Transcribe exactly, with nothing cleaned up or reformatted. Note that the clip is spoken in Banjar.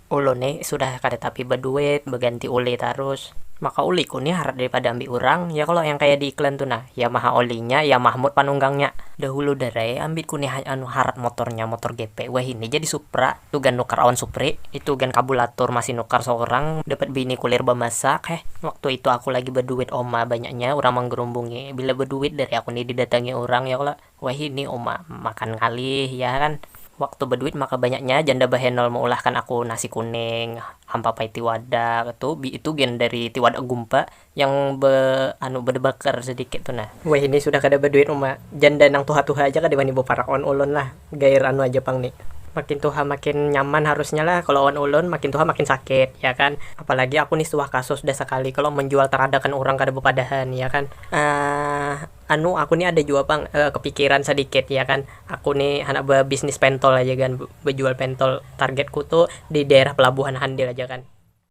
Ulun nih sudah kada tapi baduit, baganti uli tarus. Maka uliku nih harat daripada ambil orang, ya kalau yang kayak di iklan tuh nah, Yamaha olinya, ya Mahmud panunggangnya. Dahulu darai ambitku nih anu harat motornya, motor G P. Wah ini jadi Supra, tuh gan nukar awan Supri, itu gan kabulatur masih nukar seorang, dapat bini kulir bamasak, heh. Waktu itu aku lagi baduit oma banyaknya, orang menggerumbungi. Bila baduit dari aku nih didatangi orang ya kalau, wah ini oma makan ngalih ya kan. Waktu baduit maka banyaknya janda bahenol meulahkan aku nasi kuning, hampa pai tiwadak itu, itu gen dari tiwadak gumpa yang be anu bedebakar sedikit tuh nah. Wah ini sudah kada baduit uma, janda nang tuha-tuha aja kada wani baparak on ulun lah, gair anu aja pang nih. Makin tuha makin nyaman harusnya lah, kalau on ulun makin tuha makin sakit ya kan. Apalagi aku nih suah kasus dah sekali kalau menjual teradakan orang kada bepadahan ya kan. Ah, anu aku nih ada jua pang eh, kepikiran sedikit ya kan. Aku nih anak bisnis pentol aja kan, bejual pentol. Targetku tuh di daerah pelabuhan Handil aja kan.